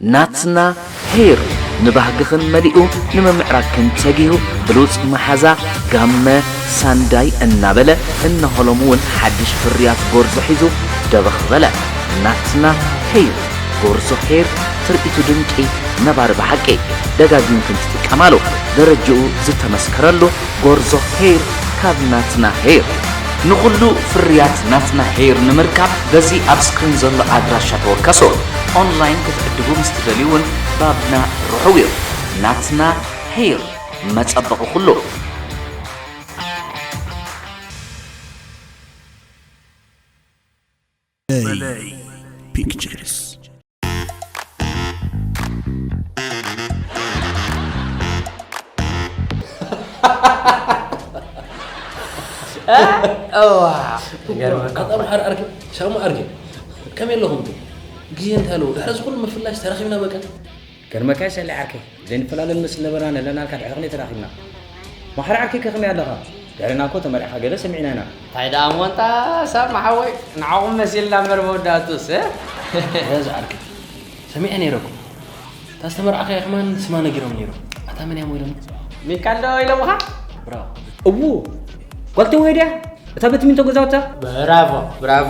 ናትና ሄር ንባህግኽን መሊኡ ንምምዕራግክን ተጊሁ ብሉጽ መሓዛ ጋመ ሳንዳይ እናበለ እነሆ ሎሚ እውን ሓድሽ ፍርያት ጎርዞ ሒዙ ደበኽ በለ። ናትና ሄር ጎርዞ ሄር ትርኢቱ ድንቂ ነባሪ ብሓቂ ደጋጊምክን ትጥቀማሉ ደረጅኡ ዝተመስከረሉ ጎርዞ ሄር ካብ ናትና ሄር። ንኹሉ ፍርያት ናትና ሄር ንምርካብ በዚ ኣብ ስክሪን ዘሎ ኣድራሻ ተወከሱ። ኦንላይን ክትዕድጉ ምስ ትደልዩ እውን ባብና ርሑው እዩ። ናትና ሄር መጸበቒ ኩሉ። Play Pictures. እዋ ይገርመካ። ኣጣም ሓር ኣርኪ ሻሙ ኣርኪ ከመይ ኣለኹም ግን ግዜ እንታይ ኣለዎ ድሕሪ እዚ ኩሉ ምፍላሽ ተራኺብና በቃ። ገርመካ ይሰሊ ዓርከይ ዘይንፈላለ ንመስል ነበርና ነለናልካ ድሕሪ ክንደይ ተራኺብና። ማሕሪ ዓርከይ ከ ከመይ ኣለኻ? ድሕርና እኮ ተመሪዕኻ ገለ ሰሚዕና ኢና። እንታይ ደኣ እሞ እንታ ሳብ መሓወይ ንዓኹም መሲልና እምበር መወዳእቱስ እ? እዛ ዓርከይ ሰሚዐ ነይረ እኮ እታ ዝተመርዓኻያ ከማን ስማ ነጊሮም ነይሮም። ኣታ መን እያ እሞ ኢሎምኒ? ሚካል ዶ ኢሎምኻ? ብራቮ። እዉ ጓል ተወየ ድያ? እታ በቲ ሚንቶ ገዛውታ? ብራቮ ብራቮ።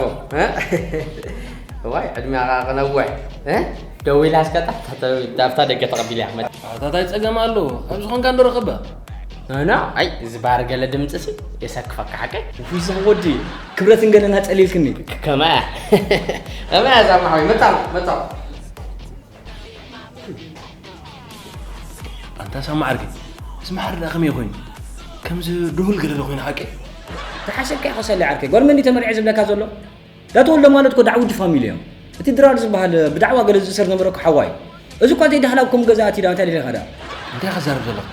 እዋይ ዕድሜኻ ክነውሕ። ደዊላ እስከ ጣፍታ ደገ ተቐቢላ እያ ክመጽእ። ኣታ ታይ ጸገም ኣለዎ? ኣብ ዝኾንካ እንዶ ረኸባ። ኖኖ ኣይ እዚ ባህር ገለ ድምጺ ሲ የሰክፈካ ሓቀይ። ውፉይ ዝኽ ወዲ ክብረትን ገለና ጸሊልክኒ። ከመያ ከመያ ዛማሓዊ መጣ መጣ። ኣንታ ሳማ ዓርከይ እዚ መሓሪ ደኣ ከመይ ኮይኑ ከምዚ ድሁል ገለ ዶ ኮይኑ ሓቂ? ተሓሰብካ ኢኻ ሰለ ዓርከይ ጓል መን እዩ ተመሪዐ ዝብለካ ዘሎ? ዳተወልደ ማለት እኮ ዳዕዊ ፋሚሊ እዮም። እቲ ድራር ዝበሃል ብዳዕዋ ገለ ዝእሰር ዝነበረ እኮ ሓዋ እዩ። እዚ እኳ ዘይዳህላብ ከም ገዛ ኣትዩ ዳ እንታይ ደሊኻ ዳ? እንታይ ኢኻ ትዛረብ ዘለኻ?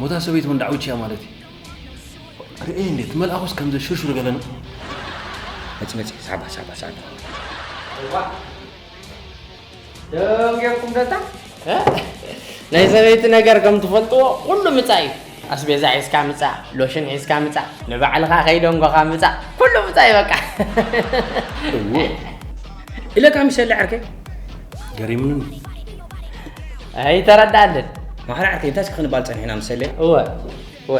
ሞታ ሰበይቲ እውን ዳዕዊት እያ ማለት እዩ። ርእየ እንዴ እቲ መልኣኹስ ከምዚ ሽርሽር ገለ ነው። መጺ መጺ ሳባ ሳባ ሳባ። ደንጌርኩም ደታ ናይ ሰበይቲ ነገር ከም ትፈልጥዎ ኩሉ ምጻእ እዩ። ኣስቤዛ ሒዝካ ምጻእ፣ ሎሽን ሒዝካ ምጻእ፣ ንባዕልኻ ከይደንጎኻ ምጻእ፣ ኩሉ ምጻእ እዩ በቃ። እዎ ኢለካ ምሸለ ዓርከይ ገሪምኑኒ። ኣይተረዳኣልን። ማሕራ ዓርከይ እንታይ እስኪ ክንባል ጸኒሕና ምሰለ። እወ እወ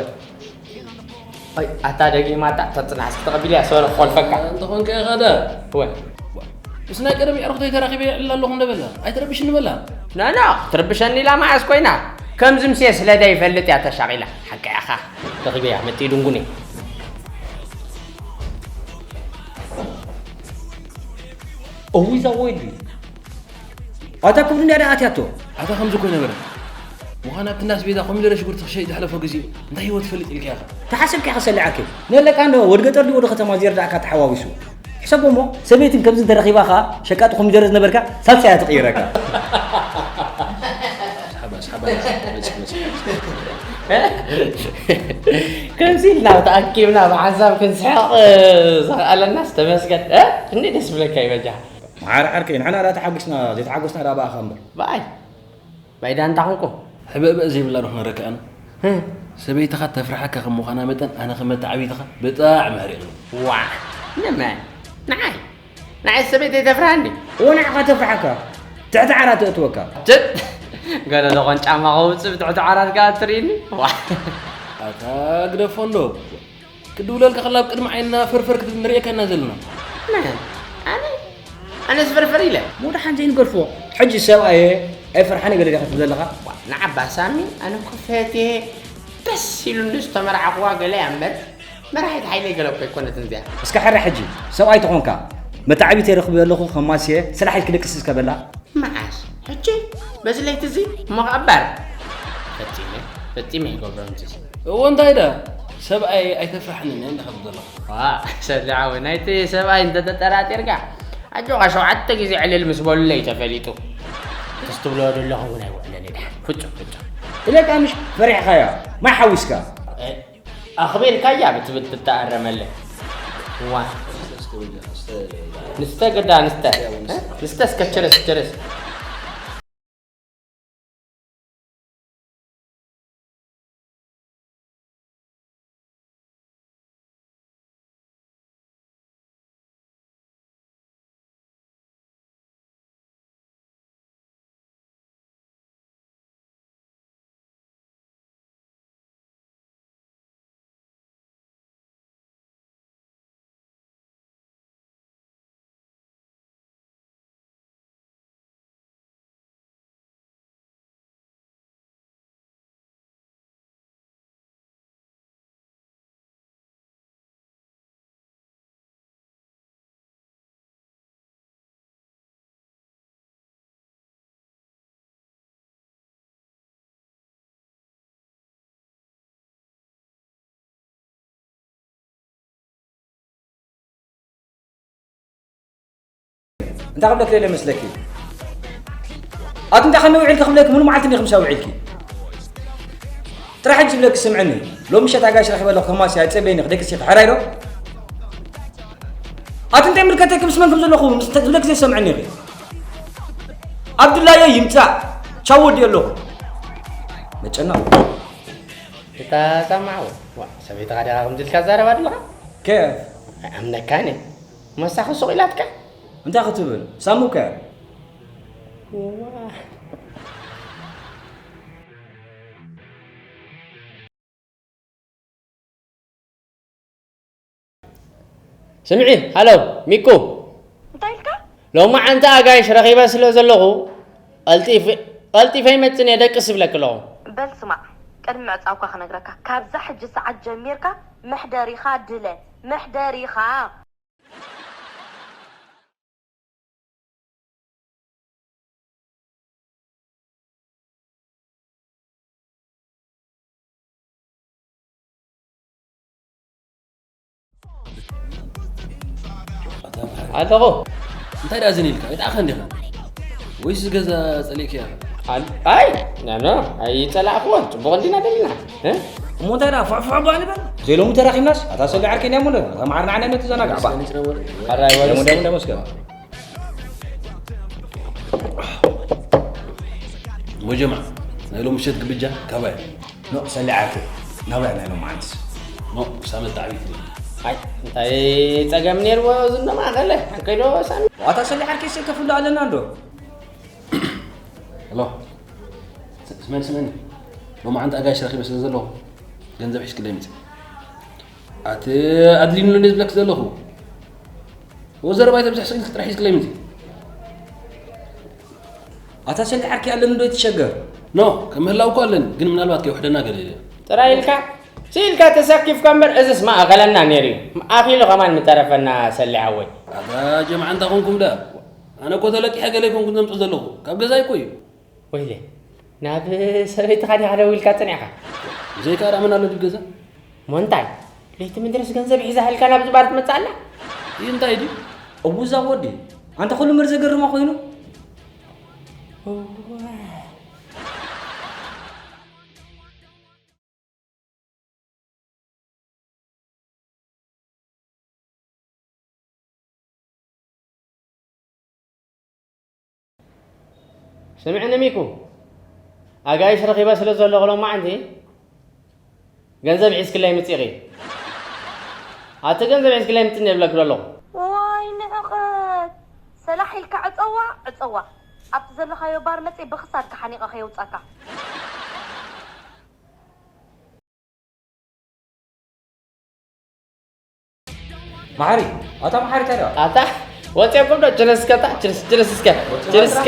ኣይ ኣታ ደጊማታ ተጽናሕ እስኪ ተቐቢልያ ሶሪ ክኾልፈካ። እንተኾንከ ኢኻ ዳ ወ ምስ ናይ ቀደም የዕርኽተይ ተራኺበ የዕልል ኣለኹ እንደ በላ ኣይትረብሽኒ በላ። ናና ክትርብሸኒ ኢላ መዓስ ኮይና ከምዚ ምሴ ስለ ደይፈልጥ እያ ተሻቒላ። ሓቂ ኢኻ ረኺበያ መጺኡ ድንጉኒ። እውይ እዛ ወይሊ ኣታ ክብሪ እንድያ ኣትያቶ። ኣታ ከምዚ እኮ ይነበረ ምዃን ኣብቲ እንዳ ኣስቤዛ ኮሚደረ ሽጉርቲ ክሸይጥ ዘሕለፎ ግዜ እንታይ ህይወት ይፈልጥ ኢልካ ኢኻ። ተሓሰብካ ኢኻ ሰሊዓከ ነለካ እንዶ ወዲ ገጠር ድዩ ወዲ ከተማ ዝየርዳእካ ተሓዋዊሱ። ሕሰቦ እሞ ሰበይትን ከምዚ እንተረኺባ ኸኣ ሸቃጢ ኮሚደረ ዝነበርካ ሳልሳይ እያ ትቕይረካ። ከምዚ ኢልና ተኣኪብና ብሓንሳብ ክንስሕቕ ዘኽኣለናስ ተመስገን። እንዴ ደስ ብለካ እዩ በጃ። መሓሪ ዓርከይ ንሕና ደኣ ተሓጒስና ዘይተሓጎስና ደኣ ብኣኻ እምበር። ብኣይ ብኣይ ደኣ እንታይ ኾንኩ? ሕብእብእ ዘይብላ ዶ ክነረክኣን? ሰበይትኻ ተፍርሓካ ከም ምዃና መጠን ኣነ ከም መተዓብይትኻ ብጣዕሚ ኣሕሪቕኒ። ዋእ ንመን? ንዓይ? ንዓይ ሰበይተይ ተፍርሃኒ? እወ ንዓኻ ተፍርሓካ። ትሕቲ ዓራት ተእትወካ። ትእ! ገለ ዝኾን ጫማ ከውጽእ ብትሕቲ ዓራት ከኣ ትርእይኒ? ዋእ! ኣታ ግደፎ እንዶ። ክድውለልካ ከላ ኣብ ቅድሚ ዓይንና ፈርፈር ክትብል ንርእየካ ኢና ዘለና። መን? ኣነ? ኣነስ ፈርፈር ኢለ? ሞድሓን ዘይንገድፎ። ሕጂ ሰብኣየ ኣይፈርሓን ገለ ዲኻ ትብል ዘለኻ? ንዓባ ሳሚ ኣነ እኮ ፈትየ ደስ ኢሉኒ ዝተመርዓኹዋ ገለ እያ እምበር መራሒት ሓይለይ ገለ እኮ ኣይኮነትን እዚኣ። እስከ ሕረ ሕጂ ሰብኣይ ተኾንካ መታዕቢተይ ረኽበዮ ኣለኹ ከማስየ ስራሕ ኢልኪ ደቅሲ እስከ በላ። መዓስ? ሕጂ? በዚ ለይቲ እዚ? እሞ ከኣ እምበር? ፈጺመ፣ ፈጺመ ይገብሮ እንጂ። እዎ እንታይ ደኣ? ሰብኣይ ኣይተፍርሓንን እየ እንዳኸዱ ዘለኹ። ዋእ፣ ሰሊ ሓወይ፣ ናይቲ ሰብኣይ እንተተጠራጢርካ፣ ኣጆኻ ሸውዓተ ግዜ ዕልል ምስ በሉለይ እዩ ተፈሊጡ። እቲ ትብሎ ዘለኹ እውን ኣይውዕለን እዩ ደሓን። ፍጹም፣ ፍጹም። ኢለካ ምሽ ፈሪሕኻያ፣ ማይ ሓዊስካ። ኣኽቢርካያ ብትብል ትተኣረመለይ። እዋ ንስተ ግዳ ንስተ ንስተ እስከ ችርስ ችርስ እንታይ ክብለኪ ደለ መስለኪ? ኣቲ እንታይ ከመይ ውዒልኪ ክብለኪ፣ ሙሉ መዓልቲ እንዲኺ ምሳይ ውዒልኪ። ጥራሕ ሕጂ ዝብለኪ ስምዕኒ። ሎሚ ምሸት ኣጋይሽ ረኺበ ኣለኹ፣ ከማሲ ኣይጸበይኒ፣ ክደቅስ ኢኺ፣ ሕራይ ዶ? ኣቲ እንታይ ምልከተኪ ምስ መን ከም ዘለኹ፣ ምስ ዝብለኪ ዘይሰምዕኒ ኢኺ። ኣብድላየ ይምጻእ፣ ቻው ወዲኤ ኣለኹ። መጨነቕ። እታ ሳማዕ፣ ዋ፣ ሰበይትኻ ዲኻ ከምዚ ኢልካ ትዛረባ ዘለኻ? ከ? ኣይኣምነካን እየ። መሳኺ ሱቕ ኢላትካ? እንታይ ክትብል? ሳሙ ከ? ዋ። ስምዒ፣ ሃሎ፣ ሚኩ። እንታይ ኢልካ? ሎማዓንቲ ኣጋይሽ ረኺበ ስለ ዘለኹ፣ ቀልጢፈ፣ ቀልጢፈ ይመጽእ እየ፣ ደቅስ ይብለኪ ኣለኹ። በል ስማዕ፣ ቅድሚ ምዕጻውካ ክነግረካ፣ ካብዛ ሕጂ ሰዓት ጀሚርካ መሕደሪኻ ድለ፣ መሕደሪኻ። ኣለኹ። እንታይ ደኣ ዝን ኢልካ? ኣይጠዓኻን ዲኻ? ወይስ ገዛ ጸሊእካያ? ኣን-፣ ኣይ፣ ኖ፣ ኖ፣ ኣይጸላእክዎን። ጽቡቕ እንዲና ደሊና። እ? እሞ እንታይ ደኣ ፉዕፉዕ እባ ንበል? ዘይሎሚ ተራኺብናስ፣ ኣታ ሰሊ ዓርከይ ናይ እሞ፣ ኣታ መዓር ንዓና ነቲ ዘናጋዕ እባ። ኣራይ፣ ደሞ፣ ደሞ፣ ደሞ እስከ። ሞጀማ፣ ናይ ሎሚ ምሸት ግብጃ ካባይ። ኖ፣ ሰሊ ዓርከይ፣ ናባይ ናይ ሎሚ ዓንስ። ኖ፣ ሳመት ጣዕቢት። ኣይ፣ እንታይ ጸገም ነይርዎ ዝኖ ማእኸለ? ኣንከይዶ ሳሚ። ዋታ ሰሊ ዓርከይ፣ ሰ ከፍሎ ኣለና እንዶ? ሄሎ፣ ስ-፣ ስመን፣ ስመን። ሎሚ ዓንት ኣጋይሽ ረኺበ ስለ ዘለኹ፣ ገንዘብ ሒዝክለይ ምጽእ። ኣቲ ኣድሊኒ ኣሎ እንደ ዝብለክ ዘለኹ። ወዘረባ ኣይተብዝሕ ስኢልክ ጥራሕ ሒዝክለይ ምጺ። ኣታ ሰልዲ ዓርኪ ኣለኒ ዶ ይትሸገር? ኖ፣ ከም ምህላው እኮ ኣለኒ፣ ግን ምናልባት ከይውሕደና ገለ ኢለ። ጥራይ ኢልካ? ስኢልካ ተሰኪፍካ እምበር እዝስ ማእኸለና ነይሩ እዩ። ኣኺሉ ከማን ምተረፈና ሰሊ ሓወይ። ኣታ ጀምዓ እንታይ ኮንኩም ደኣ? ኣነ እኮ ተለቂሐ ገለ ኣይኮንኩን ዘምጽእ ዘለኹ። ካብ ገዛይ እኮ እዩ። ወይለ፣ ናብ ሰበይትኻ ዲኻ ደዊልካ ጸኒሕካ? ብዘይካ ደኣ መን ኣሎ ድዩ ገዛ? እሞ እንታይ? ለይቲ ምድርስ ገንዘብ ሒዛ ሃልካ ናብዚ ባር ትመጽእ ኣላ? ይህ እንታይ ድዩ? እውዛ ወዲ፣ ኣንተ ኩሉ ምር ዘገርማ ኮይኑ። እዋ። ስምዕኒ ሚኩ፣ ኣጋይሽ ረኺበ ስለ ዘለኹ ሎማዓንቲ ገንዘብ ሒዝክለይ ምጺኺ። ኣቲ ገንዘብ ሒዝክለይ ምጽኒ እብለኪ ዶ ኣለኹ። ዋይ ንዕቐት! ሰላሕ ኢልካ ዕጸዋ፣ ዕጸዋ። ኣብቲ ዘለኻዮ ባር መጺ ብኽሳድካ ሓኒቐ ከየውጻካ። መሓሪ፣ ኣታ መሓሪ፣ እንታይ ደኣ? ኣታ፣ ወጺእኩም ዶ? ችርስ እስከ፣ ኣታ፣ ችርስ፣ ችርስ እስከ፣ ችርስ እስከ።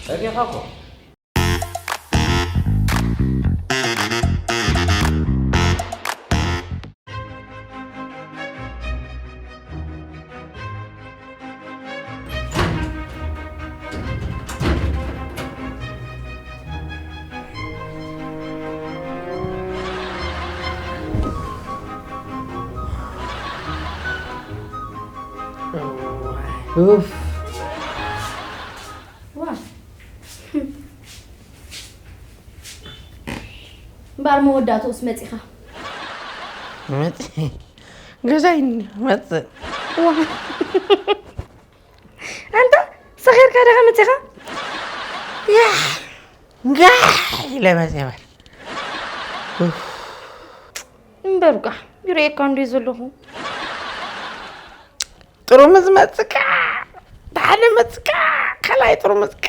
ጸጊኻ እኮ። ኡፍ። ዋ። እምበኣር መወዳእትኡስ መጺኻ። መጺ-፣ ገዛይ መጽእ። ዋ። ኣንታ ሰኺርካ ዲኻ መጺኻ? ያሕ፣ ጋሕ ኢለ መጺአ እምበር። ኡፍ። እምበር ቃሕ፣ ይርእየካ እንዶ ዘለኹ። ጥሩምዝ መጽካ፣ ደሓነ መጽካ፣ ካልኣይ ጥሩምዝ ቃ።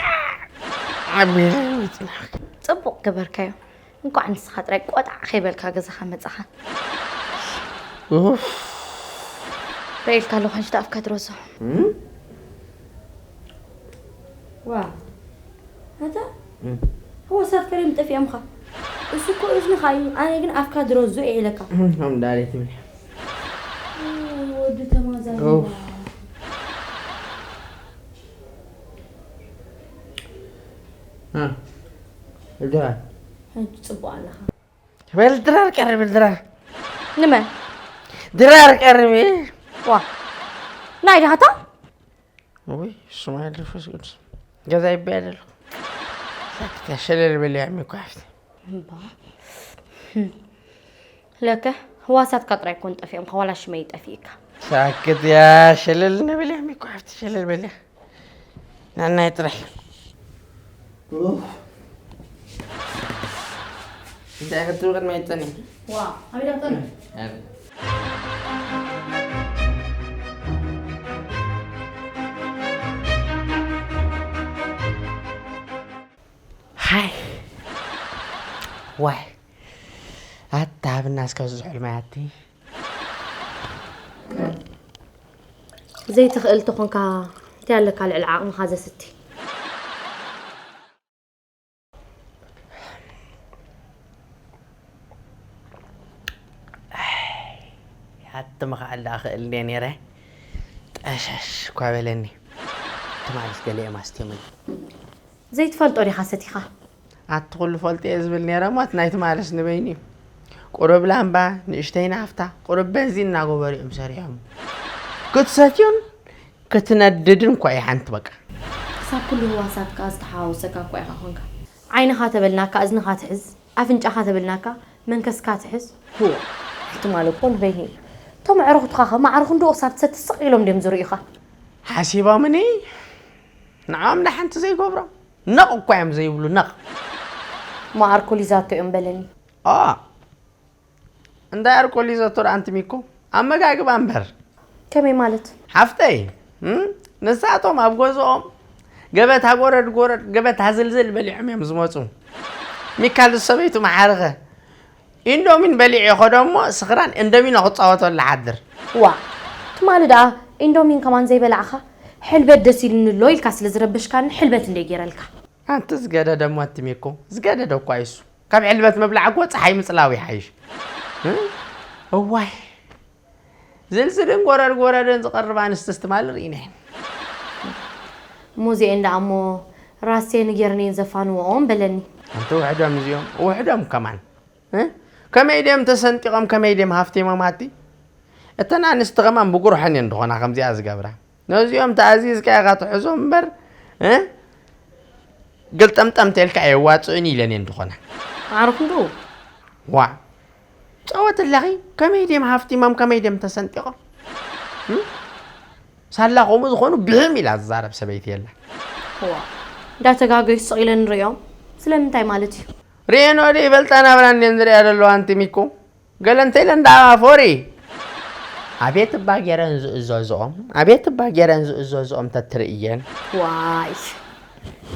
ኣቢለ መጽናሕ። ጽቡቕ ገበርካዮ። እንቋዕ ንስኻ ጥራይ ቆጣዕ ከይበልካ ገዛኻ መጻኻ። ኡፍ። ርእየልካ ኣለኹ፣ ሕጂ ደኣ ኣፍካ ድረዞ። እም? ዋ። ኣታ? እም። ህወሳት ፈሪም ጠፊኦምኻ። እሱ እኮ እዝንኻ እዩ፣ ኣነ ግን ኣፍካ ድረዞ እየ ኢለካ። እም፣ ከም ዳሌ ትብል። እም፣ ወዲ ተማዛዚ ኡፍ። ዋ። እ፣ ድራር። ሕጂ ጽቡቕ ኣለኻ። በል ድራር ቀርቢ፣ ድራር። ንመን? ድራር ቀርቢ። ዋ። ናይ ዳህታ? ውይ፣ ስማ መንፈስ ቅዱስ። ገዛ ይበያ ደሎ። ሳክት፣ ሸለል በል እያ እኮ ሓፍቲ። እምባ። ለከ ህዋሳትካ ጥራይ ኮን ጠፊኦም፣ ከዋላ ሽመይ ጠፊእካ። ሳክት፣ ያ ሸለል ንብል እያ እኮ ሓፍቲ፣ ሸለል በል እያ። ናናይ ጥራይ። እንታይ ክትብል ቅድሚ ኣይትጠኒ? ዋ፣ ኣበይ ዳኣ ትጠኒ? ኣበይ? ሃይ። ዋይ። ኣታ ብና እስከ ዝሑል ማያቲ። ዘይትኽእል ተኾንካ እንታይ ኣለካ ልዕሊ ዓቕምኻ ዘስቲ? ኣቲ ምኽኣል ደኣ ክእል እንድየ ነይረ። ጠሸሽ እኳ በለኒ። ትማልስ ገለ እዮም ኣስትዮምኒ። ዘይትፈልጦ ዲኻ ሰቲኻ? ኣቲ ኩሉ ፈልጦ እየ ዝብል ነይረ፣ ሞት ናይ ትማልስ ንበይኑ እዩ። ቁሩብ ላምባ፣ ንእሽተይ ናፍታ፣ ቁሩብ በንዚን እናገበሩ እዮም ሰሪሖም። ክትሰትዩን ክትነድድን እኳ እዩ ሓንቲ በቃ። ክሳብ ኩሉ ህዋሳትካ ዝተሓዋወሰካ እኳ ኢኻ ኮንካ። ዓይንኻ ተበልናካ እዝንኻ ትሕዝ፣ ኣፍንጫኻ ተበልናካ መንከስካ ትሕዝ። ህወ፣ ትማሊ እኮ ንበይኑ እዩ። እቶም ኣዕሩኽትኻ ኸ ማዕርኹ እንዶ ክሳብ ትሰቲ ስቕ ኢሎም ድዮም ዝርእዩኻ? ሓሲቦምኒ ንዕኦም ደሓንቲ ዘይገብሮም። ነቕ እኳ እዮም ዘይብሉ፣ ነቕ። እሞ ኣርኮል ይዛቶ እዮም በለኒ። ኦ፣ እንታይ ኣርኮል ይዘቶ ደኣ ኣንቲ ሚኮ? ኣመጋግባ እምበር። ከመይ ማለት? ሓፍተይ፣ እም? ንሳቶም ኣብ ገዝኦም ገበታ ጎረድ ጎረድ፣ ገበታ ዝልዝል በሊዖም እዮም ዝመጹ። ሚካል ሰበይቱ መሓርኸ። ኢንዶሚን በሊዑ ይኸዶ እሞ ስኽራን ኢንዶሚኖ ክጻወተሉ ሓድር። ዋ፣ ትማሊ ደኣ ኢንዶሚን ከማን ዘይበላዕኻ ሕልበት ደስ ኢሉኒ ኣሎ ኢልካ ስለ ዝረበሽካኒ ሕልበት እንደ ገይረልካ። ኣንቲ ዝገደደ እሞ ኣቲ ሚኮ፣ ዝገደደ እኳ እዩ እሱ። ካብ ሕልበት ምብላዕ እኮ ጸሓይ ምጽላው ይሓይሽ። እ? እዋይ። ዝልዝልን ጎረድ ጎረድን ዝቐርብ ኣንስትስ ትማሊ ርኢና እየን። እሞ እዚኤን ደኣ እሞ ራስቴን ጌርኔን ዘፋንዎኦም በለኒ። ኣንቲ ውሕዶም እዚኦም፣ ውሕዶም ከማን። እ? ከመይ ድዮም ተሰንጢቖም፣ ከመይ ድዮም ሃፍቲሞም ኣቲ? እተን ኣንስቲ ከማን ብጉርሐን እየን ዝኾና ከምዚኣ ዝገብራ። ነዚኦም ተኣዚዝካ ኢኻ ትሕዞም እምበር፣ እ? ግልጠምጠም ተልካ ኣየዋፅእን ኢለን እየን ዝኾና። ኣዕሩኽ እንዶ። ዋ። ጸወት ኣለኺ? ከመይ ድዮም ሃፍቲሞም፣ ከመይ ድዮም ተሰንጢቖም? እም? ሳላ ከምኡ ዝኾኑ ብህም ኢላ ዝዛረብ ሰበይቲ የላ። ዋ። እንዳተጋገዩ ስቕ ኢለን ንርእዮም። ስለምንታይ ማለት እዩ? ርእየን ወደ ይበልጣ ናብራ እንድየን ዝርእያ ዘለዋ ኣንቲ ሚኩ። ገለ እንተ ኢለን ደኣ ፎሪ። ኣቤት እባ ጌረን ዝእዘዝኦም፣ ኣቤት እባ ጌረን ዝእዘዝኦም ተትርእየን። ዋይ፣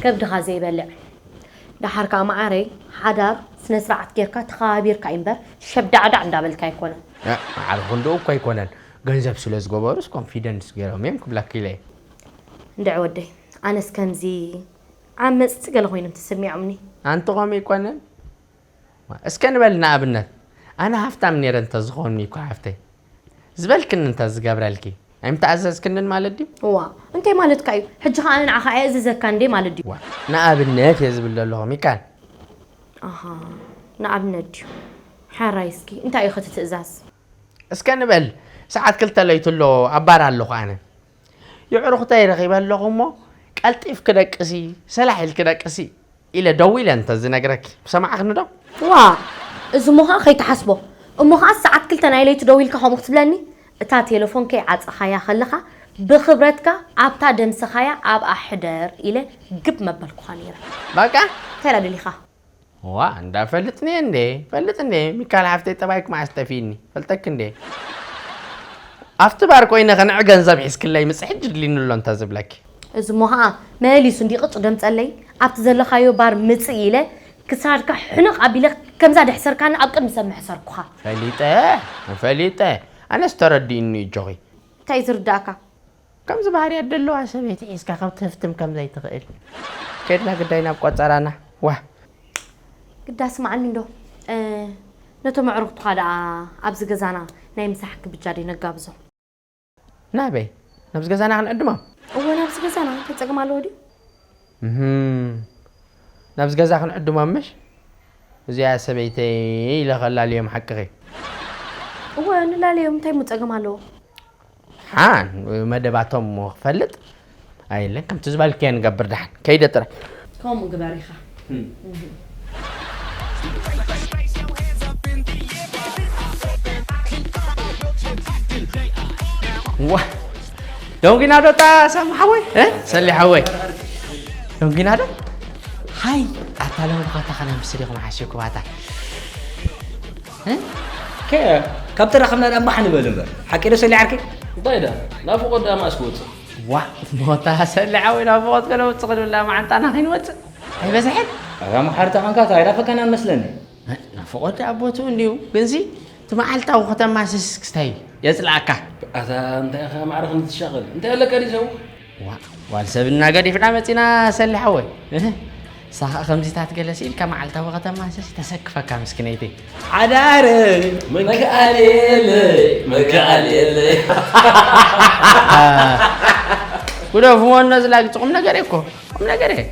ከብድኻ ዘይበልዕ። ደሓር ከኣ መዓረይ፣ ሓዳር ስነ ስርዓት ጌርካ ተኸባቢርካ እዩ እምበር፣ ሸብዳዕዳዕ እንዳበልካ ኣይኮነን። እ፣ መዓር ክንድኡ እኮ ኣይኮነን። ገንዘብ ስለ ዝገበሩስ ኮንፊደንስ ጌሮም እዮም ክብለኪ ኢለ እየ። እንድዒ ወደይ፣ ኣነስ ከምዚ ዓመጽቲ ገለ ኮይኖም ተሰሚዖምኒ። ኣንቲ ከምኡ ኣይኮነን። እስከ ንበል ንኣብነት፣ ኣነ ሃፍታም ነይረ እንተዝኾንኒ እኮ ሓፍተይ፣ ዝበልክኒ እንተዝገብረልኪ፣ ኣይምተኣዘዝክንን ማለት ድዩ? እዋ፣ እንታይ ማለትካ እዩ? ሕጂ ኸኣ ኣነ ንዓኻ እየ እዝዘካ እንዴ ማለት ድዩ? ዋ፣ ንኣብነት እየ ዝብል ዘለኹ ሚካል። ኣሃ፣ ንኣብነት ድዩ? ሓራይ እስኪ፣ እንታይ እዩ ኸቲ ትእዛዝ? እስከ ንበል፣ ሰዓት ክልተ ለይቱ ኣሎ፣ ኣብ ባር ኣለኹ ኣነ። የዕሩኽተይ ረኺበ ኣለኹ እሞ፣ ቀልጢፍኪ ደቅሲ፣ ሰላሕ ኢልኪ ደቅሲ ኢለ ደዊለ እንተዝነግረኪ፣ ምሰማዕኽኒ ዶ? ዋ፣ እዚ እሞ ኸኣ ከይትሓስቦ። እሞ ኸኣ ሰዓት ክልተ ናይ ለይቲ ደዊልካ ከምኡ ክትብለኒ? እታ ቴሌፎን ከይዓጸኻያ ከለኻ፣ ብኽብረትካ ኣብታ ደምሰኻያ ኣብኣ ሕደር ኢለ ግብ መበልኩኻ ነይረ። በቃ? እንታይ ደኣ ደሊኻ? ዋ፣ እንዳ ፈልጥኒ እንዴ? ፈልጥ እንዴ? ሚካል ሓፍተይ ጠባይክ መዓስ ጠፊእኒ? ፈልጠክ እንዴ? ኣብቲ ባር ኮይነ ከንዕ ገንዘብ ሒዝክለይ ምጽእ ሕጂ ድልኒ ኣሎ እንተ ዝብለኪ። እዚ እሞ ኸኣ መሊሱ እንዲ ቅጭ ደምጸለይ፣ ኣብቲ ዘለኻዮ ባር ምጽእ ኢለ ክሳድካ ሕንቕ ኣቢለ ከምዛ ደሕሰርካኒ ኣብ ቅድሚ ሰብ ምሕሰርኩኻ። ፈሊጠ፣ ፈሊጠ። ኣነስ ተረዲእኒ እዩ እጆኺ። እንታይ እዩ ዝርዳእካ? ከምዚ ባህርያት ደለዋ ሰበይቲ ሒዝካ ከም ትህፍትም ከም ዘይትኽእል። ከድና ግዳይ ናብ ቆጸራና። ዋህ። ግዳ ስምዓኒ እንዶ፣ እ፣ ነቶም ኣዕሩኽትኻ ደኣ ኣብዚ ገዛና ናይ ምሳሕ ክብጃ ደይ ነጋብዞ። ናበይ? ናብዚ ገዛና ክንዕድሞም? እወ፣ ናብዚ ገዛና። እንታይ ጸገም ኣለዎ ድዩ? እህም። ናብዚ ገዛ ክንዕድሞም ምሽ? እዚኣ ሰበይተይ ኢለ ከላልዮም ሓቅኺ። እወ፣ ንላለዮም። እንታይ እሞ ጸገም ኣለዎ? ሓን መደባቶም ክፈልጥ ኣይለን፣ ከምቲ ዝበልክዮ ንገብር። ደሓን ከይደ ጥራይ። ከምኡ ግበር ኢኻ። ዋ፣ ዶንጊናዶ፣ ታ ሳሚ ሓወይ፣ እ? ሰሊ ሓወይ፣ ዶንጊናዶ። ሃይ፣ ኣታ ሎሚ ብኻታ ከነምስል ኢኹም ሓሲብኩም ኣታ። እ? ከ-፣ ካብ ተራኸብና ደኣ እምባሕ ንበል እምበር። ሓቂ ዶ ሰሊ ዓርከይ? እንታይ ደኣ? ናፍቖት ደኣ መኣስ ክወጽእ? ዋ፣ ሞታ ሰሊ ሓወይ፣ ናፍቖት ከነውጽእ ክንብላ መዓንጣና ከይንወጽእ ኣይበዝሐን? ኣታ መሓርታ ኸንካ፣ እንታይ ናፈቀና መስለኒ? ናፍቖት ደኣ ቦትኡ እንድዩ፣ ግንሲ እቲ መዓልታዊ ከተማስስ ክስታይ የጽልኣካ። ኣታ እንታይ ኢኻ ማዕረ ክንትሻቐል? እንታይ ኣለካ ድዩ ሰው? ዋ፣ ጓል ሰብ እና ገዲፍና መጺና ሰሊ ሓወይ። እህ፣ ንሳ ኸኣ ከምዚታት ገለ ስኢልካ መዓልታዊ ከተማስስ ተሰክፈካ ምስኪነይቲ። ሓዳር መከኣል የለይ፣ መከኣል የለይ። ጉደፍዎ እነዚ ላግጺ ቁም ነገር እኮ። ቁም ነገር እየ።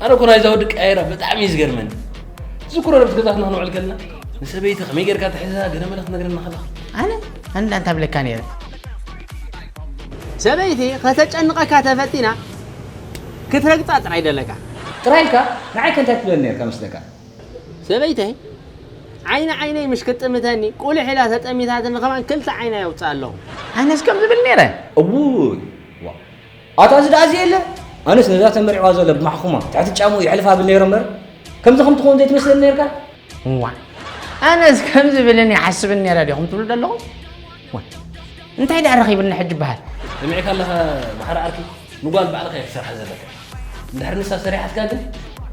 ኣነ እኮ ናይዛ ወዲ ቀያይራ ብጣዕሚ እዩ ዝገርመኒ። ዝኩሮ ረብቲ ገዛትና ክንውዕል ከለና ንሰበይቲ ከመይ ጌርካ ትሕዛ ገለ መለ ክትነግረና ከለኻ። ኣነ ኣነ እንታይ ብለካ ነይረ? ሰበይቲ ከተጨንቐካ ተፈቲና ክትረግጻ ጥራይ ደለካ። ጥራይ ኢልካ? ንዓይ ከ እንታይ ትብለኒ ነርካ መስለካ? ሰበይተይ ዓይኒ ዓይነይ ምሽ ክትጥምተኒ ቁልሕ ኢላ ተጠሚታትኒ ከማን ክልተ ዓይና የውፅእ ኣለኹ። ኣነስ ከም ዝብል ነይረ። እውይ፣ ዋ፣ ኣታ እዚ ደኣ እዚ የለ። ኣነስ ነዛ ተመሪዕዋ ዘሎ ብማሕኹማ ትሕቲ ጫምኡ ይሕልፋ ብል ነይረ እምበር፣ ከምዚ ከም ትኸውን ዘይትመስለኒ ነይርካ። እዋ፣ ኣነስ ከም ዝብልን ይሓስብን ነይረ ዲኹም ትብሉ ዘለኹም? ዋ፣ እንታይ ደኣ ረኺብኒ ሕጂ በሃል? ሰሚዕካ ኣለኻ መሓሪ ዓርኪ፣ ንጓል ባዕልኻ እያ ክትሰርሓ ዘለካ። እንድሕር ንሳ ሰሪሓትካ ግን፣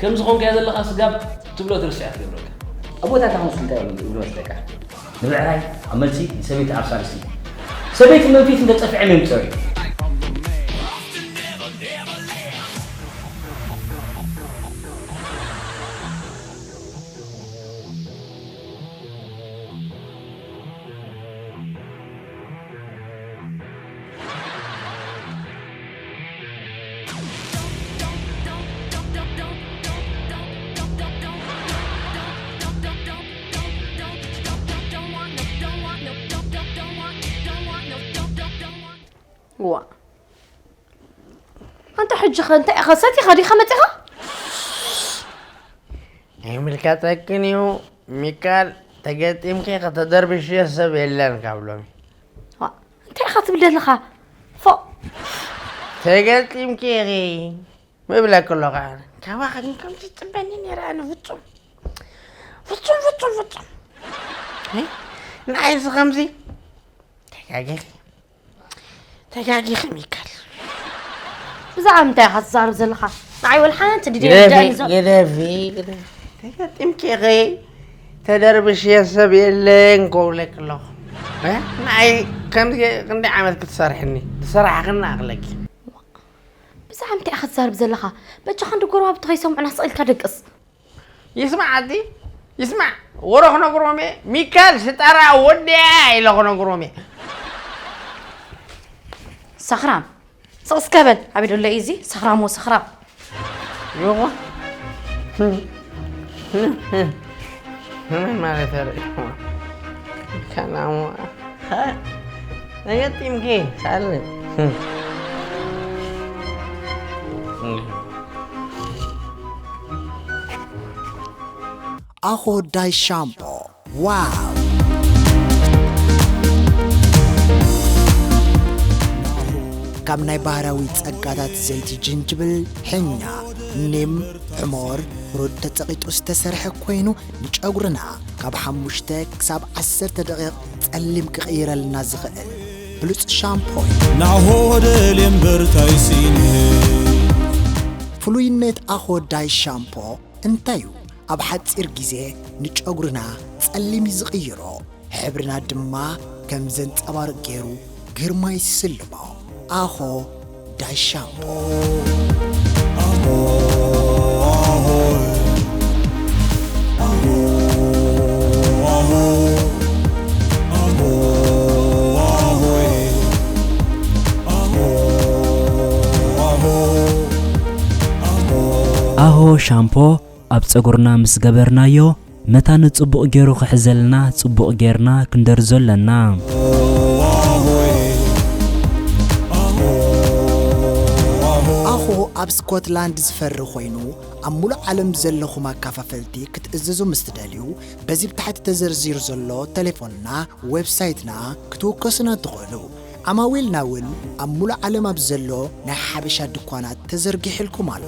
ከምዚ ኾንካያ ዘለኻ ስጋብ ትብሎ ትርስያ ትገብረካ። ኣቦታታ ኸምስ እንታይ ይብሉ መስለካ? ንብዕራይ ኣብ መልሲ፣ ንሰበይቲ ኣብ ሳልስቲ። ሰበይቲ መንፊት እንተ ጠፊዖም እዮም ዝጸርዩ። ዋ፣ ኣንታ ሕጂ ኸ እንታይ ኢኻ? ሰቲኻ ዲኻ መጺኻ? ኣይምልከተክን እዩ ሚካል፣ ተገጢምኪ ከተደርብሽዮ ሰብ የለን ካብ ሎሚ። ዋ፣ እንታይ ኢኻ ትብል ዘለኻ? ፎእ። ተገጢምኪ ኢኺ ምብለኪ ኣለኹ ኣነ። ካባኺ ግን ከምዚ ይጽበኒ ነይረ ኣነ ፍጹም። ፍጹም፣ ፍጹም፣ ፍጹም። ኣይ፣ ንዓይሲ ከምዚ ተጋጊኺ። ተጋጊኺ ሚካል። ብዛዕባ ምንታይ ኢኻ ትዛረብ ዘለኻ? ንዓይ ወላ ሓንቲ ድድየ ግደፊ፣ ርድኣኒ ዘሎ። ግደፊ፣ ግደፊ። ተገጢምኪ ኢኺ። ተደርብሽዮ ሰብ የለን ክብለኪ ኣለኹ። እ? ንዓይ ከምዚ ክንደይ ዓመት ክትሰርሕኒ? ዝሰራሕኽኒ ኣኽለኪ። ብዛዕባ ምንታይ ኢኻ ትዛረብ ዘለኻ? በጃኻ እንዶ ጎረባብቲ ከይሰምዑና ስቕ ኢልካ ደቅስ። ይስማዕ ኣቲ፣ ይስማዕ። ወረ ክነግሮም እየ። ሚካል ስጠራ ወዲያ ኢለ ክነግሮም እየ። ሰኽራም። ስቕ እስከ በል። ኣበይ ደሎ እዩ እዚ? ሰኽራም ወ ሰኽራም። ይኹን። መን ማለት ኣረ? ከናሞ። ተገጢምኪ ሳልም። ኣኾ ዳይ ሻምፖ። ዋው! ካብ ናይ ባህርያዊ ጸጋታት ዘይቲ ጅንጅብል፣ ሕኛ፣ ኒም፣ ሕሞር፣ ሩድ ተጸቒጡ ዝተሰርሐ ኮይኑ፣ ንጨጉርና ካብ ሓሙሽተ ክሳብ ዓሰርተ ደቂቕ ጸሊም ክቕይረልና ዝኽእል ብሉጽ ሻምፖ እዩ። ናሆ ወደልየ እምበር ታይ ስኢነ። ፍሉይነት ኣኾ ዳይ ሻምፖ እንታይ እዩ? ኣብ ሓጺር ግዜ ንጨጉርና ጸሊም እዩ ዝቕይሮ፣ ሕብርና ድማ ከም ዘንጸባርቕ ገይሩ ግርማ ይስልሞ። ኣኾ ዳይ ሻምፖ። ኣሆ ሻምፖ ኣብ ጸጉርና ምስ ገበርናዮ፣ መታን ጽቡቕ ገይሩ ክሕዘልና ጽቡቕ ጌርና ክንደርዞ ኣለና። ኣብ ስኮትላንድ ዝፈሪ ኮይኑ ኣብ ሙሉእ ዓለም ዘለኹም ኣካፋፈልቲ ክትእዝዙ ምስ ትደልዩ በዚ ብታሕቲ ተዘርዚሩ ዘሎ ተሌፎንና፣ ዌብሳይትና ክትውከሱና ትኽእሉ። ዓማዊልና እውን ኣብ ሙሉእ ዓለም ኣብ ዘሎ ናይ ሓበሻ ድኳናት ተዘርጊሕልኩም ኣሎ።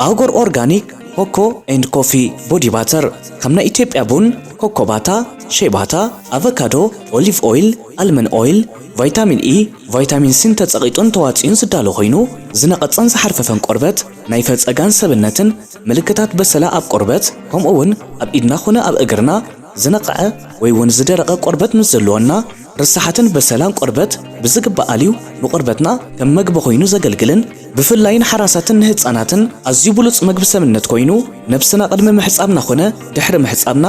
ኣጎር ኦርጋኒክ ኮኮ ኤንድ ኮፊ ቦዲ ባተር፣ ከም ናይ ኢትዮጵያ ቡን፣ ኮኮባታ፣ ሼባታ፣ ኣቨካዶ፣ ኦሊቭ ኦይል፣ ኣልመን ኦይል፣ ቫይታሚን ኢ፣ ቫይታሚን ሲን ተጸቒጡን ተዋጺኡን ዝዳሎ ኮይኑ፣ ዝነቐጸን ዝሓርፈፈን ቆርበት፣ ናይ ፈጸጋን ሰብነትን ምልክታት በሰላ ኣብ ቆርበት፣ ከምኡ እውን ኣብ ኢድና ኾነ ኣብ እግርና ዝነቐዐ ወይ እውን ዝደረቐ ቆርበት ምስ ዘለወና፣ ርሳሓትን በሰላን ቆርበት ብዝግባእ ኣልዩ ንቆርበትና ከም መግቢ ኮይኑ ዘገልግልን ብፍላይ ንሓራሳትን ንህጻናትን ኣዝዩ ብሉጽ መግቢ ሰብነት ኮይኑ፣ ነብስና ቅድሚ ምሕጻብና ኾነ ድሕሪ ምሕጻብና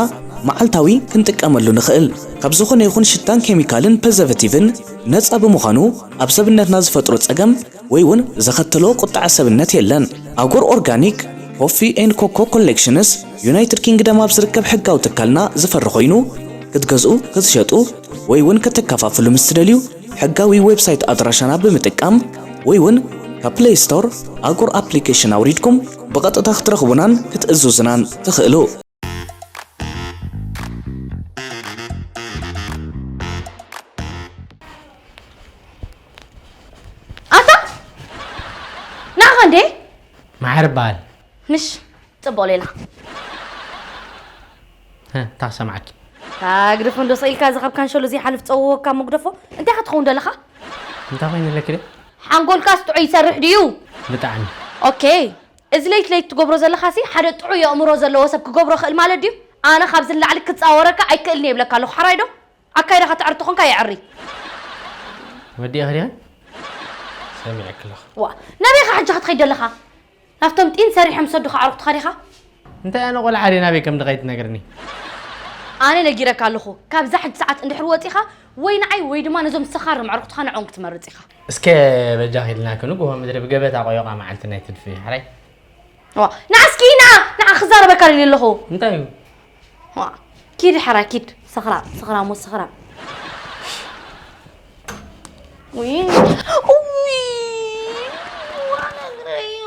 መዓልታዊ ክንጥቀመሉ ንኽእል። ካብ ዝኾነ ይኹን ሽታን ኬሚካልን ፕሪዘርቫቲቭን ነጻ ብምዃኑ፣ ኣብ ሰብነትና ዝፈጥሮ ጸገም ወይ እውን ዘኸተሎ ቁጥዐ ሰብነት የለን። ኣጎር ኦርጋኒክ ኮፊ ኤንድ ኮኮ ኮሌክሽንስ ዩናይትድ ኪንግደም ኣብ ዝርከብ ሕጋዊ ትካልና ዝፈሪ ኮይኑ፣ ክትገዝኡ፣ ክትሸጡ ወይ እውን ከተከፋፍሉ ምስ ትደልዩ፣ ሕጋዊ ዌብሳይት ኣድራሻና ብምጥቃም ወይ እውን ካብ ፕሌይ ስቶር ኣጎር ኣፕሊኬሽን ኣውሪድኩም ብቐጥታ ክትረኽቡናን ክትእዝዙናን ትኽእሉ። ኣታ ናኻ እንዴ? ማሕር በሃል። ምሽ ጽቡቕ ሌላ። ሀ፣ እንታይ ክሰምዓኪ? ታግድፍ እንዶ ስኢልካ እዚ ካብ ካንሸሎ ዘይሓልፍ ጸውወካ መጉደፎ እንታይ ክትኸውን ደለኻ? እንታይ ኮይነ ኣለኪ ደ? ሓንጎልካስ ጥዑይ ይሰርሕ ድዩ? ብጣዕሚ። ኦኬ፣ እዚ ለይት ለይት ትገብሮ ዘለኻሲ ሓደ ጥዑይ ኣእምሮ ዘለዎ ሰብ ክገብሮ ክእል ማለት ድዩ? ኣነ ካብዚ ንላዕሊ ክጻወረካ ኣይክእልን እየ ይብለካ ኣለኹ። ሓራይ ዶ? ኣካይዳኻ ትዕሪ ተኾንካ የዕሪ። ወዲእኺ ዲኺ? ሰሚዐኪ ኣለኹ። ዋ፣ ናበይ ኢኻ ሕጂ ክትኸይድ ዘለኻ? ናብቶም ጢን ሰሪሖም ዝሰዱኻ ኣዕሩኽትኻ ዲኻ? እንታይ ኣነ ቆልዓ ድየ ናበይ ከም ድኸይድ ትነግርኒ? ኣነ ነጊረካ ኣለኹ፣ ካብዛ ሕጂ ሰዓት እንድሕር ወጺኻ ወይ ንዓይ ወይ ድማ ነዞም ሰኻርም ኣዕሩኽትኻ ንዕኦም ክትመርጽ ኢኻ። እስከ በጃኺ ኢልናኪ ንግሆ ምድሪ ብገበታ ቆዮቓ መዓልቲ ናይ ትድፊ ሓራይ። ዋ፣ ንዓ እስኪ ንዓ፣ ንዓ ክዛረበካ ደልየ ኣለኹ። እንታይ እዩ? ዋ፣ ኪድ ሓራ ኪድ፣ ሰኽራም፣ ሰኽራም ወሰኽራም። ውይ፣ ውይ፣ ዋ፣ ነግረዮ፣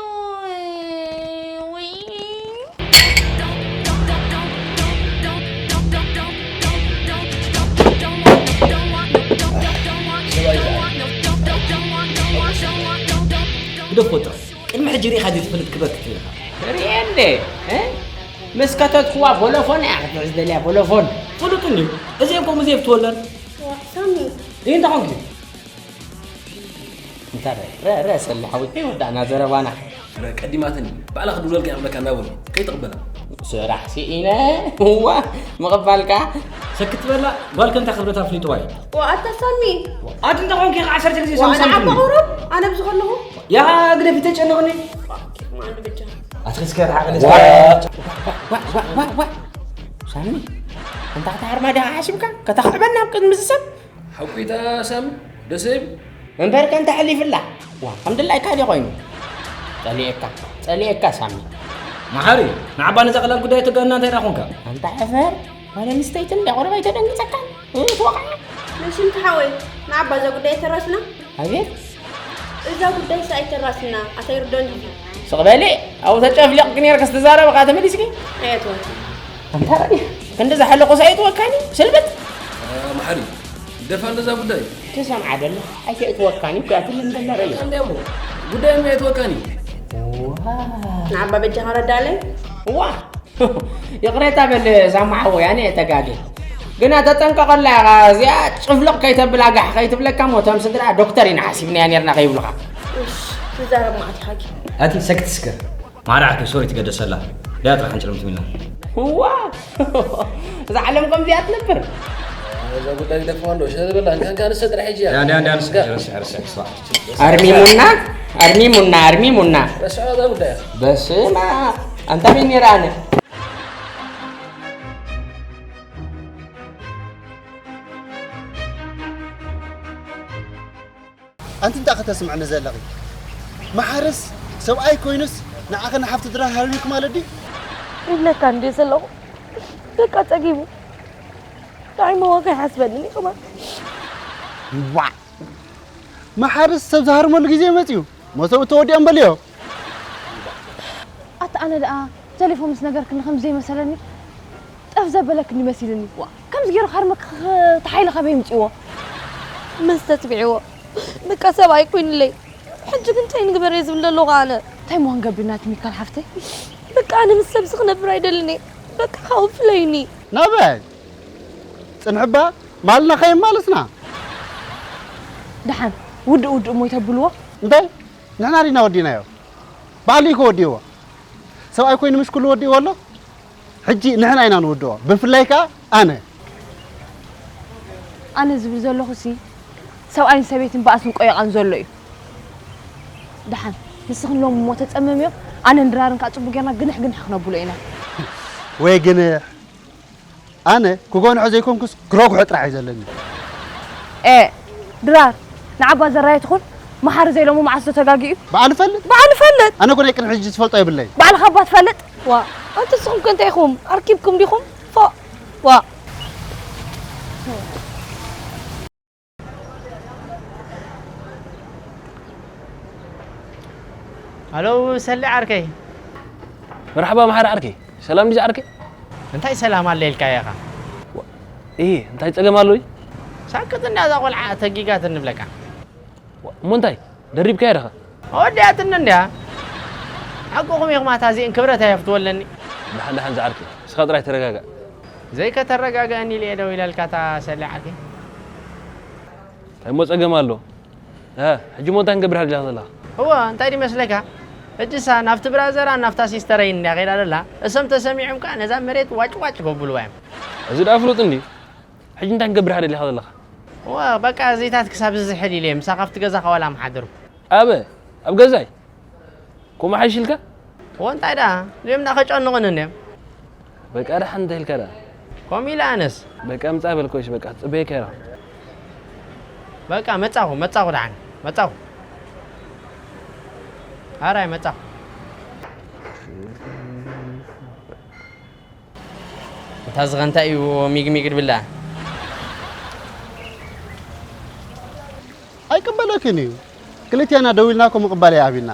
ውይ። ግደፎ ጥራሕ። ቅድሚ ሕጂ ሪኢኻ ዘይትፈልጥ ክበክት ኢኻ። ሪኤ እንዴ? እ? ምስ ከተትክዋ ቦሎፎን እያ ክትሕዝ ደልያ ቦሎፎን። ፍሉጥ እንድዩ። እዚኦም ከምኡ ዘይፍትወለን። ሳሚ። ይህ እንታይ ኾንክ? እንታይ ረ ረ ረ ሰሊ ሓወይ ከይወዳእና ዘረባና። ረ ቀዲማትኒ ባዕላ ክድውለልካ እያ ክብለካ እናበሉ ከይትቕበላ። ስራሕ ስኢነ እዋ ምቕባልካ። ሰክት በላ ጓል ከንታ ክብረታ ፍሊጥዋ እዩ። ዋኣታ ሳሚ። ኣቲ እንታይ ኾንክ ኢኻ ዓሰርተ ግዜ ሳምሳም ትብሊ። ቁሩብ ኣነ ብዚ ከለኹ። ያኻ ግደፊ ተጨንቕኒ። ኣትኺ እስከ ርሓቕኒ። ሳሚ እንታ ክትሃርማ ዲኻ ሓሲብካ ከተኽዕበና ኣብ ቅድሚ ዝሰብ። ሓቁኢታ ሳሚ ደስ ይብል። እምበርከ እንተ ሕሊፍላ ዋ ከም ድላይካ ድዩ ኮይኑ? ጸሊኤካ ጸሊኤካ ሳሚ። መሓሪ ንዓባ ነዛ ቀላል ጉዳይ ተጋና እንታይ ደኣ ኾንካ? ኣንታ ሕፈር ጓል ኣንስተይቲ እንዳ ቁሩብ ኣይተደንግጸካን? እህ ትወቕዓ። መሽም ተሓወይ ንዓባ እዛ ጉዳይ ተራስና። ኣቤት እዛ ጉዳይስ ኣይተራስና ኣታ ይርዶን ድዩ? ስቕ በሊ ኣብኡ ተጨፍሊቕኪ ኔርክስ ትዛረቢ ከኣ ተመሊስኪ። ኣየትወት ኣንታ ክንዲ ዝሓለቑስ ኣይትወካኒ ስልብት። መሓሪ ደፋ እንደዛ ጉዳይ ትሰምዓ ደሎ ኣይትእትወካኒ እኮ እያ ትብል እንደላ ርእዩ እንዲያሞ ጉዳይ እሞ የትወካኒ ንዓባ በጃኻ ረዳለይ እዋ ይቕሬታ በል ሳማ ሓወይ ኣነ እየ ተጋግየ ግና ተጠንቀቐላ ኢኻ እዚኣ ጭፍልቕ ከይተብላ ጋሕ ከይትብለካ እሞ እቶም ስድራ ዶክተር ኢና ሓሲብናያ ኔርና ከይብሉኻ ትዛረብ ማዕት ሓኪ ኣቲ ሰክት እስከ ማራ ዓርከይ ሶሪ ትገደሰላ ዳያ ጥራሕ ሕንጭርምት ሚልና እዋ እዛ ዓለም ከምዚኣ ትነብር እዛ ጉዳይ ግደፍዋ እንዶ ሸበላ እንካንካ ንሰ ጥራሕ ሕጂ እያ ዳንዳ ዳንዳ ንስካ ረስዕ ረስዕ ስዋ ኣርሚሙና ኣርሚሙና ኣርሚሙና ረስዕ እዛ ጉዳይ በስማ ኣንታ ሚን ነራ ኣነ ኣንቲ እንታይ ከተስምዕኒ ዘለኺ? መሓርስ ሰብኣይ ኮይኑስ ንዓኺ ንሓፍቲ ድራር ሃርሚኪ ማለት ድዩ? ይብለካ እንድየ ዘለኹ በቃ ጸጊቡ ጣዒምዎ ከይሓስበኒ ከማን ዋ፣ መሓርስ ሰብ ዝሃርመሉ ግዜ መጽዩ። መሰቡ ተወዲኦም በልዮ። ኣታ ኣነ ደኣ ተሌፎን ምስ ነገርክኒ ከም ዘይመሰለኒ ጠፍ ዘበለክኒ መሲልኒ። ዋ፣ ከምዚ ገይሩ ካርመ ተሓይለ ካበይ ምጽዎ? መን ዝተትብዕዎ? በቃ ሰብኣይ ኮይኑለይ። ሕጂ ግን እንታይ ንግበር እየ ዝብል ዘለኹ ኣነ? እንታይ ምዃን ገብርና እቲ ሚካል ሓፍተይ? በቃ ኣነ ምስ ሰብዚ ክነብር ኣይደልን እየ። በቃ ካብኡ ፍለዩኒ። ናበይ? ጽንሕባ ማልና ከየማለስና። ደሓን ውድእ ውድእ እሞ ይተብልዎ። እንታይ? ንሕና ዲና ወዲናዮ? ባዕሉ እዩ ከወዲእዎ። ሰብኣይ ኮይኑ ምሽ ኩሉ ወዲእዎ ኣሎ። ሕጂ ንሕና ኢና ንውድኦ። ብፍላይ ከኣ ኣነ። ኣነ ዝብል ዘለኹ ሲ ሰብኣይን ሰበይትን ባእስን ቆየቓን ዘሎ እዩ። ደሓን ንስኽን ሎም እሞ ተጸመምዮ። ኣነን ድራርን ከኣ ጽቡቅ ጌርና ግንሕ ግንሕ ክነብሎ ኢና። ወይ ግንሕ ኣነ ክጎንሖ ዘይኮንኩስ ክረግሖ ጥራሕ እዩ ዘለኒ። ኤ ድራር ንዓባ ዘራይ ትኹን መሓሪ ዘይሎሙ መዓስ ተጋጊኡ። በዓል ፈልጥ በዓል ፈልጥ ኣነ ኮነ ቅድሚ ሕጂ ዝፈልጦ የብለይ። ባዕልኻ እባ ትፈልጥ። ዋ ኣንተ ንስኹም ከ እንታይ ኢኹም? ኣርኪብኩም ዲኹም? ፎእ ዋ ሃሎ ሰሊ ዓርከይ። መርሓባ መሓሪ ዓርከይ፣ ሰላም ድዩ ዓርከይ? እንታይ ሰላም ኣለ ኢልካ ኢኻ? እ እንታይ ጸገም ኣሎ? ሳክት እንዳ እዛ ቆልዓ ተጊጋት እንብለካ። እሞ እንታይ ደሪብካዮ ዲኻ? ወዲያትኒ እንድያ። ሓቅኹም ኢኹም ኣታ እዚእን ክብረት ኣየፍትወለኒ። ደሓን ደሓን ዝዓርከይ፣ እስኻ ጥራይ ተረጋጋእ። ዘይከተረጋግአኒ ኢለ እየ ደው ኢለልካ እታ ሰሊ ዓርከይ። እንታይ እሞ ጸገም ኣሎ? እ፣ ሕጂ እሞ እንታይ ክንገብር ሓዲኻ ዘለኻ? እወ፣ እንታይ ድዩ መስለካ? ሕጂሳ ናብቲ ብራዘራን ናብታ ሲስተረይን እንድያ ከይዳ ዘላ። እሶም ተሰሚዖም ከኣ ነዛ መሬት ዋጭ ዋጭ ከብልዋ እዮም። እዚ ደኣ ፍሉጥ እንድዩ። ሕጂ እንታይ ክንገብር ሓዲኻ ዘለኻ? እወ፣ በቃ እዚታት ክሳብ ዝዝሕል ኢለ እየ ምሳኻ ኣብቲ ገዛኻ ዋላ ምሓደርኩ። ኣበ፣ ኣብ ገዛይ? ከምኡ ሓይሽ ኢልካ? እወ፣ እንታይ ደኣ እዚኦም ደኣ ከጨንቑኒ እንድዮም። በቃ ደሓን እንታይ ኢልካ ደኣ? ከምኡ ኢለ ኣነስ። በቃ ምጻእ በልኮሽ በቃ ጽበየካ ኢኻ። በቃ መጻኹ መጻኹ ደሓን መጻኹ። ኣራይ መጻኹ። እታ ዝኸ እንታይ እዩ ሚግ ሚግ ድብላ? ኣይቅበለክን እዩ። ክልቴና ደው ኢልና እኮ ምቕባል ኣይኣብዩና።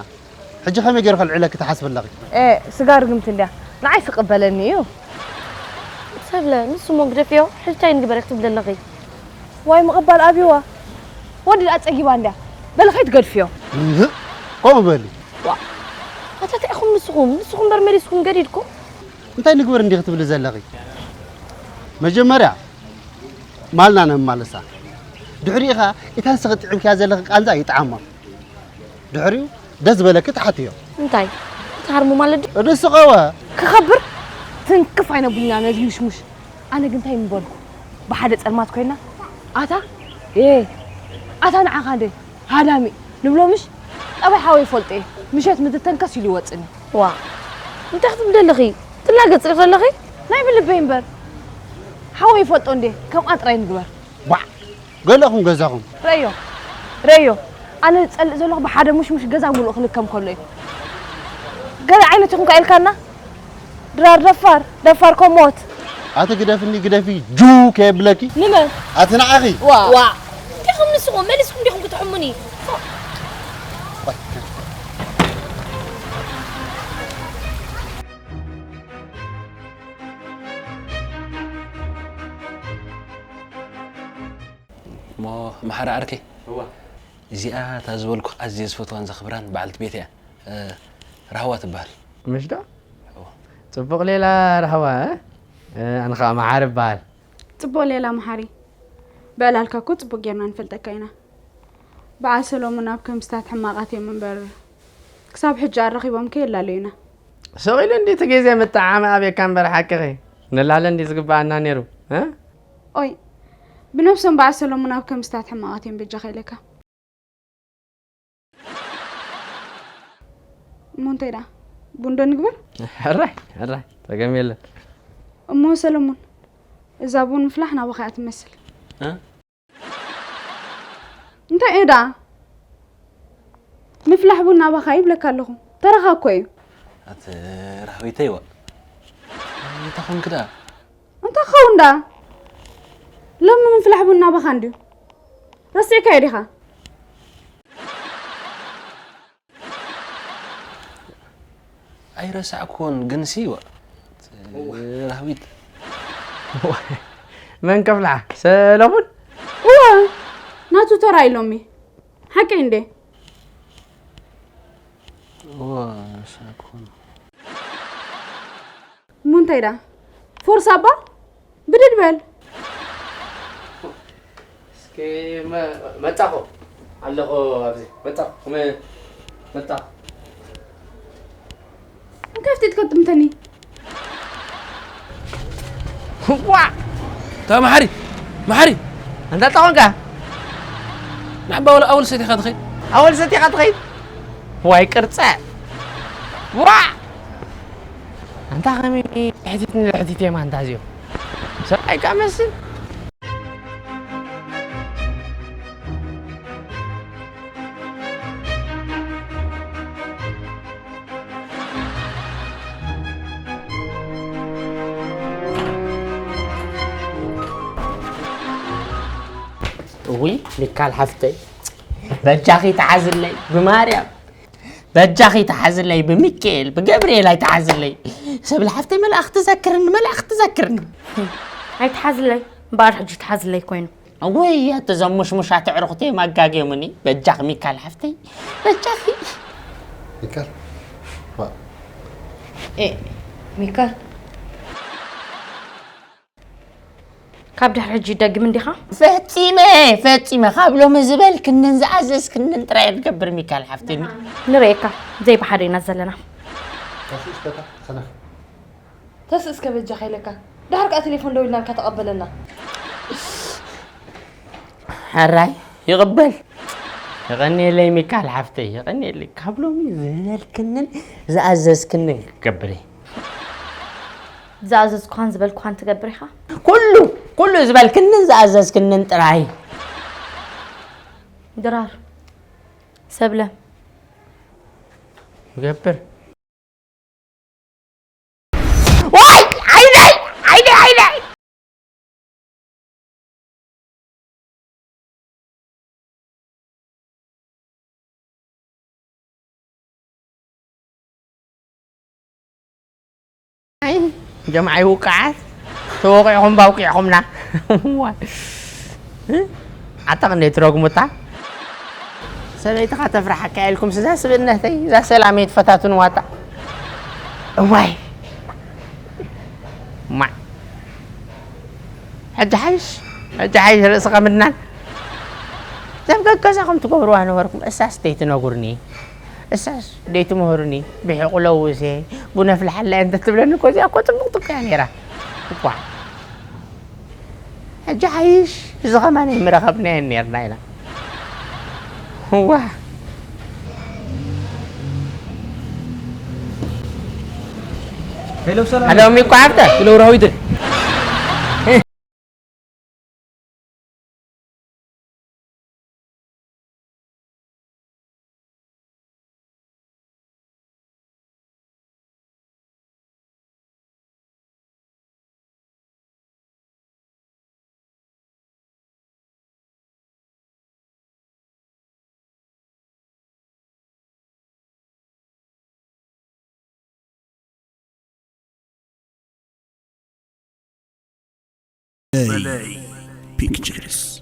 ሕጂ ከመይ ገይሩ ከልዕለኪ ትሓስቢ ኣለኺ? ኤ፣ ስጋ ርግምቲ እንድያ። ንዓይ ስቅበለኒ እዩ። ሰብለ፣ ንሱ እሞ ግደፍዮ፣ ሕጂ እንታይ ንግበር ክትብሊ ኣለኺ? ዋይ ምቕባል ኣብይዋ። ወዲ ደኣ ጸጊባ እንድያ። በሊ ከይትገድፍዮ። እህ፣ ከምኡ በሊ። ዋ፣ ኣታ እንታይ ኢኹም ንስኹም? ንስኹም እምበር መሊስኩም ገዲድኩም። እንታይ ንግበር እንዲኺ ትብሊ ዘለኺ? መጀመርያ ማልና ነማልሳ። ድሕሪኡ ኸኣ እታ ንስኺ ጥዒምክያ ዘለኺ ቃንዛ ይጥዓማ። ድሕሪኡ ደስ ዝበለኪ ትሓትዮ። እንታይ? ትሃርሙ ማለት ድዩ? ንስኺ እወ። ክኸብር ትንክፍ ኣይነብሉና ነዚ ምሽሙሽ። ኣነ ግን እንታይ ምበልኩ? ብሓደ ጸልማት ኮይና ኣታ ኤ ኣታ ንዓኻ እንደ ሃዳሚ ንብሎ ምሽ? ጠባይ ሓወይ ይፈልጦ እየ። ምሸት ምትተንከስ ኢሉ ይወጽእኒ። ዋ እንታይ ክትብሊ ኣለኺ? ትላገጺ ዶ ኣለኺ? ናይ ብልበይ እምበር ሓወይ ይፈልጦ እንደ ከምኣ ጥራይ ንግበር። ዋዕ ገለኹም ገዛኹም። ረዮ ረዮ ኣነ ዝጸልእ ዘለኹ ብሓደ ሙሽሙሽ ገዛ ሙሉእ ክልከም ከሎ እዩ። ገለ ዓይነት ኢኹም ከ ኢልካና? ድራር ደፋር ደፋር ኮሞት። ኣቲ ግደፍኒ ግደፊ ጁ ከየብለኪ። ንመን? ኣቲ ንዓኺ። ዋ ዋ ዲኹም ንስኹም መሊስኩም ዲኹም ክትሕሙኒ? እሞ መሓሪ ዓርከይ፣ እዋ። እዚኣ እታ ዝበልኩ ኣዝየ ዝፈትዋን ዘኽብራን በዓልቲ ቤት እያ። እ፣ ራህዋ ትበሃል። ምሽ ዶ? እዋ። ጽቡቕ ሌላ ራህዋ፣ እ? ኣነ ኸኣ መሓሪ እበሃል። ጽቡቕ ሌላ መሓሪ። ብዕላልካ እኮ ጽቡቕ ጌርና ንፈልጠካ ኢና። በዓል ሰሎሙን ኣብ ከምስታት ሕማቓት እዮም እምበር፣ ክሳብ ሕጂ ኣራኺቦም ከየላለዩና። ስቕ ኢሉ እንድዩ እቲ ግዜ ምጥዓም ኣብየካ እምበር ሓቅኺ። ንላለ እንድዩ ዝግብኣና ነይሩ፣ እ? ኦይ፣ ብነብሶም በዓል ሰሎሙን ኣብ ከምስታት ሕማቓት እዮም በጃኻ ኢለካ። እሞ እንታይ ደኣ? ቡን ዶ ንግበር? ሕራይ፣ ሕራይ፣ ጸገም የለን። እሞ ሰሎሙን፣ እዛ ቡን ምፍላሕ ናባኻ እያ ትመስል። እ? እንታይ እየ ደኣ? ምፍላሕ ቡን ናባኻ ይብለካ ኣለኹ። ተረኻ እኮ እዩ። ኣቲ ራህዊተይ ዋ። እንታይ ኮንክ ደኣ? እንታይ ክኸውን ደኣ? ሎሚ ምፍላሕ ቡን ናባኻ እንድዩ። ረሲዕካዮ ዲኻ? ኣይረሳዕኩን ግን ሲ ራህዊት መን ከፍልሓ? ሰለሙን? እወ ናቱ ተራ ኢሎሚ። ሓቀይ እንዴ? እወ ረሳዕኩን። እሞ እንታይ ደኣ? ፎርሳ እባ ብድድ በል። እስኪ መጻኹ ኣለኹ ኣብዚ መጻኹ መጻኹ እንታይ ፍቲት ከጥምተኒ? ዋ ታ መሓሪ መሓሪ ኣንታ ጠቆንካ ንሕባ ወላ ኣወል ሰቲኻ ትኸይድ ኣወል ሰቲኻ ትኸይድ ዋይ ቅርፀ ዋ ኣንታ ከመይ ሕቲት ንሕቲት የማ እንታ እዚኦም ሰብኣይ ካ መስል እውይ ሚካል ሓፍተይ በጃኺ ተሓዝለይ ብማርያም በጃኺ ተሓዝለይ ብሚካኤል ብገብርኤል ኣይተሓዝለይ ሰብል ሓፍተይ መልኣኽቲ ዘክርኒ መልኣኽቲ ዘክርኒ ኣይትሓዝለይ እምበኣር ሕጂ ትሓዝለይ ኮይኑ ወይ እቶም ሙሽሙሻት ኣዕሩኽቲ እዮም ኣጋግዮምኒ በጃኺ ሚካል ሓፍተይ በጃኺ ሚካል ሚካል ካብ ድሕሪ ሕጂ ይደግም እንዲኻ ፈጺመ ፈጺመ ካብ ሎሚ ዝበልክንን ዝኣዘዝክንን ጥራይ እየ ዝገብር ሚካል ሓፍተይ ንርእየካ ዘይብሓደ ኢና ዘለና ተስእስ በታ ሰነፍ ተስእስ ከበጃኻ ኢለካ ድሓር ከዓ ቴሌፎን ደዊልናልካ ተቐበለና ሕራይ ይቕበል የቐንየለይ ሚካል ሓፍተይ የቐንየለይ ካብ ሎሚ ዝበልክንን ዝኣዘዝክንን ክገብር እየ ዝኣዘዝኩኻን ዝበልኩኻን ትገብር ኢኻ ኩሉ ኩሉ ዝበልክንን ዝኣዘዝክንን ጥራይ ድራር ሰብለ ይገብር ዋይ ዓይነይ ዓይነይ ዓይነይ ጀምዓይ ውቃዓት ተወቂዕኹም ባውቂዕኹምና ኣታ ክንደይ ትረግሙታ ሰበይትኻ ተፍርሓካ ኢልኩም ስዛ ስብእነተይ እዛ ሰላመይ ትፈታቱን ዋጣ እዋይ ማ ሕጂ ሓይሽ ሕጂ ሓይሽ ርእሲ ከምድናን ሰብ ገገዛኹም ትገብርዋ ነበርኩም እሳስ ደይትነጉርኒ እሳስ ደይትምህሩኒ ብሒቑ ለውሴ ቡነ ፍልሓላይ እንተ ትብለኒ እኮ እዚኣ እኮ ፅቡቕ ጥቅያ ነይራ እኳ ሕጂ ሓይሽ እዚ ኸማን ምረኸብናየን ነርና ኢና ዋ ሄሎ ሰላም ሄሎ ሚኮ ሓፍተ ሄሎ ራዊት Play Pictures.